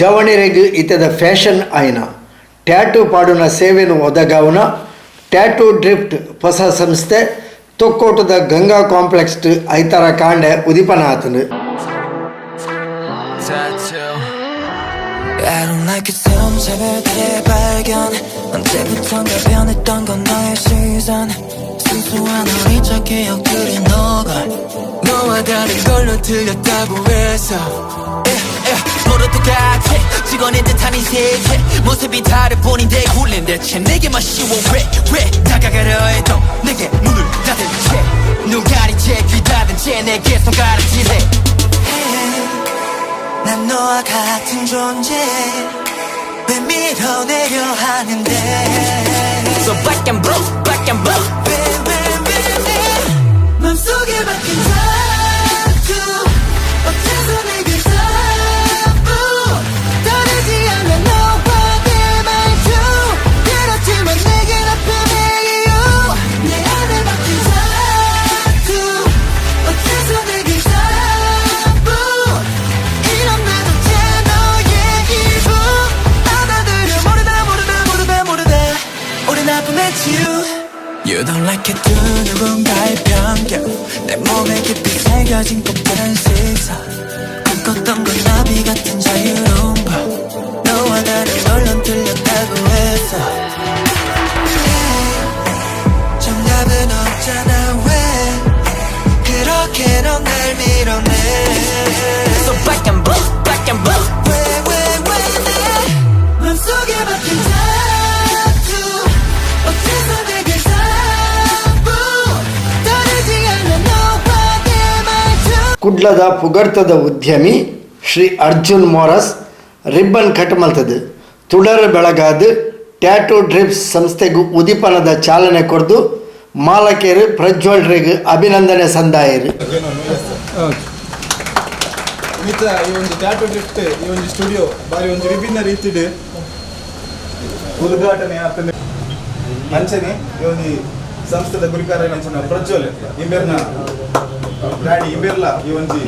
ಜವನೆರೆಗ್ ಇತ್ತೆದ ಫ್ಯಾಷನ್ ಆಯಿನ ಟ್ಯಾಟೂ ಪಾಡುನ ಸೇವೆನ್ ಒದಗಾವುನ ಟ್ಯಾಟೂ ಡ್ರಿಫ್ಟ್ ಹೊಸ ಸಂಸ್ಥೆ ತೊಕ್ಕೋಟದ ಗಂಗಾ ಕಾಂಪ್ಲೆಕ್ಸ್ ಐತಾರ ಕಾಂಡೆ ಉದಿಪನ ಆತನು. Tattoo. I don't like it. 새로운 새벽의 발견. 언제부턴가 변했던 건 너의 시선. 순수한 우리 첫 기억들이 녹아. 너와 다른 걸로 들렸다고 해서 yeah. 모두 똑같아. 직원인 듯한 이 세계 모습이 다를 뿐인데 굴린 대체 내게만 쉬워. 왜왜 다가가려 해도 내게 문을 닫은 채 눈 가린 채 귀 닫은 채 내게 손가락질해. 난 너와 같은 존재. 왜 밀어내려 하는데? So black and blue, black and blue. 왜왜왜내 맘속에 박힌 타투, 어째서 내게 자꾸 다르지 않아 너와 내 말투. 그렇지만 내겐 아픔의 이유. 내 안에 박힌 타투, 어째서 내게 자꾸 이런 나조차 너의 일부. 받아들여. 모르다 모르다 모르다 모르다 우린 아픔의 치유. You don't like it too. 누군가의 편견, 내 몸에 깊이 새겨진 곱다른 시선. 꿈꿨던 건 나비 같은 자유로운 걸. 너와 나는 물론 틀렸다고 했어. 정답은 없잖아. 왜 그렇게 넌 날 밀어내? So black and blue, black and blue. 왜 왜 왜 내 맘속에 박힌 타투, 어째서 내게 자꾸 다르지 않아 너와 내 말투. ಕುಡ್ಲದ ಪುಗರ್ತದ ಉದ್ಯಮಿ ಶ್ರೀ ಅರ್ಜುನ್ ಮೋರಸ್ ರಿಬ್ಬನ್ ಕಟ್ ಮಲ್ತದು ತುಡರ್ ಬೆಳಗಾದ್ ಟ್ಯಾಟೂ ಡ್ರಿಪ್ಸ್ ಸಂಸ್ಥೆಗೂ ಉದಿಪನದ ಚಾಲನೆ ಕೊರ್ದು ಮಾಲಕರು ಪ್ರಜ್ವಲ್ರಿಗೆ ಅಭಿನಂದನೆ ಸಂದಾಯರು. ಮಿತ್ರ, ಈ ಒಂದು ಟ್ಯಾಟೂ ಡ್ರಿಫ್ಟ್, ಈ ಒಂದು ಸ್ಟುಡಿಯೋ ಬಾರಿ ಒಂದು ವಿಭಿನ್ನ ರೀತಿಡ್ ಉದ್ಘಾಟನೆ ಆಗ್ತದೆ. ಅಂಚನೆ ಈ ಒಂದು ಸಂಸ್ಥೆದ ಗುರಿಕಾರ ಅಂಚನ ಪ್ರಜ್ವಲ್ ಇಂಬೆರ್ನ ಡ್ಯಾಡಿ ಇಂಬೆರ್ಲ ಈ ಒಂಜಿ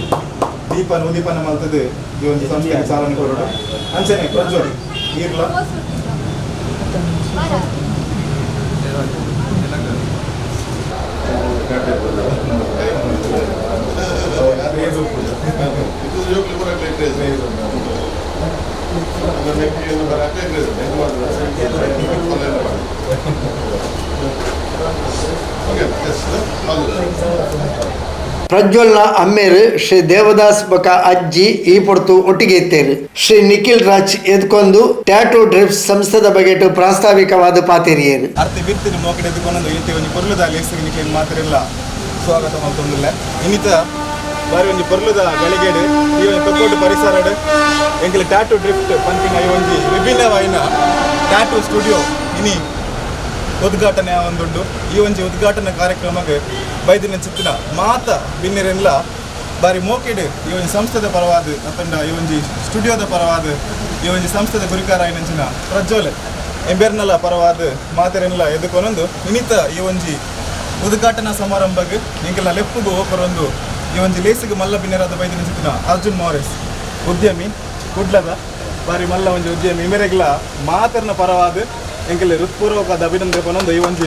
ದೀಪನ ಉದೀಪನ ಮಲ್ತದೆ ಈ ಒಂದು ಸಂಸ್ಥೆಗೆ ಚಾಲನೆ ಕೊರಡು. ಅಂಚನೆ ಪ್ರಜ್ವಲ್ ಈರ್ಲ. ಪ್ರಜ್ವಲ್ನ ಅಮ್ಮೇರು ಶ್ರೀ ದೇವದಾಸ್ ಬಕ ಅಜ್ಜಿ ಈ ಪೊರ್ತು ಒಟ್ಟಿಗೆ ಇತ್ತೇರು. ಶ್ರೀ ನಿಖಿಲ್ ರಾಜ್ ಎದ್ಕೊಂಡು ಟ್ಯಾಟೂ ಡ್ರಿಪ್ಸ್ ಸಂಸ್ಥೆದ ಬಗೆಟು ಪ್ರಾಸ್ತಾವಿಕವಾದ ಪಾತೆರಿಯರು. ಅರ್ಥ ಬಿರ್ತಿನ ಮೋಕಡೆ ಎದ್ದುಕೊಂಡು ಈತೆ ಒಂಜಿ ಪೊರ್ಲುದ ಲೇಸಿಗೆ ನಿಕ್ಲೆಗ್ ಮಾತ್ರ ಸ್ವಾಗತ ಮಲ್ತೊಂದುಲ್ಲೆ. ಇನ್ನಿತ ಬಾರಿ ಒಂಜಿ ಪೊರ್ಲುದ ಗಳಿಗೆಡ್ ಈ ಒಂಜಿ ತೊಕ್ಕೋಟು ಪರಿಸರಡ್ ಎಂಕಲ್ ಟ್ಯಾಟೂ ಡ್ರಿಫ್ಟ್ ಪನ್ಪಿನ ಈ ಒಂಜಿ ವಿಭಿನ್ನವಾಯಿನ ಟ್ಯಾಟೂ ಸ್ಟುಡಿಯೋ ಇನಿ ಉದ್ಘಾಟನೆ ಒಂದುಂಡು. ಈ ಒಂಜಿ ಉದ್ಘಾಟನಾ ಕಾರ್ಯಕ್ರಮಕ್ಕೆ ಬೈದಿನ ಚಿತ್ತಿನ ಮಾತ ಬಿನ್ನೆರೆನ್ಲ ಬಾರಿ ಮೋಕಿಡ್ ಈ ಒಂಜಿ ಸಂಸ್ಥೆದ ಪರವಾದ ಅತ್ತಂಡ ಈ ಒಂಜಿ ಸ್ಟುಡಿಯೋದ ಪರವಾದ ಈ ಒಂಜಿ ಸಂಸ್ಥೆದ ಗುರಿಕಾರ ಆಯಿನಂಚಿನ ಪ್ರಜ್ವಲ್ ಎಂಬೆರ್ನಲ ಪರವಾದ ಮಾತೆರೆನ್ಲ ಎದುಕೊನೊಂದು ಇನ್ನಿತ ಈ ಒಂಜಿ ಉದ್ಘಾಟನಾ ಸಮಾರಂಭಕ್ಕೆ ಎಂಕೆಲ್ಲ ಲೆಪ್ಪುಗು ಓಪರೊಂದು ಈ ಒಂಜಿ ಲೇಸಿಗೆ ಮಲ್ಲ ಬಿನ್ನೆರಾದ ಬೈದಿನ ಚಿತ್ತಿನ ಅರ್ಜುನ್ ಮೋರೆಸ್ ಉದ್ಯಮಿ, ಕುಡ್ಲದ ಬಾರಿ ಮಲ್ಲ ಒಂಜಿ ಉದ್ಯಮಿ, ಇಮೆರೆಗ್ಲ ಮಾತೆರ್ನ ಪರವಾದ ಎಂಕೆಲ್ಲ ಹೃತ್ಪೂರ್ವಕವಾದ ಅಭಿನಂದನೆ ಪನೊಂದು ಈ ಒಂಜಿ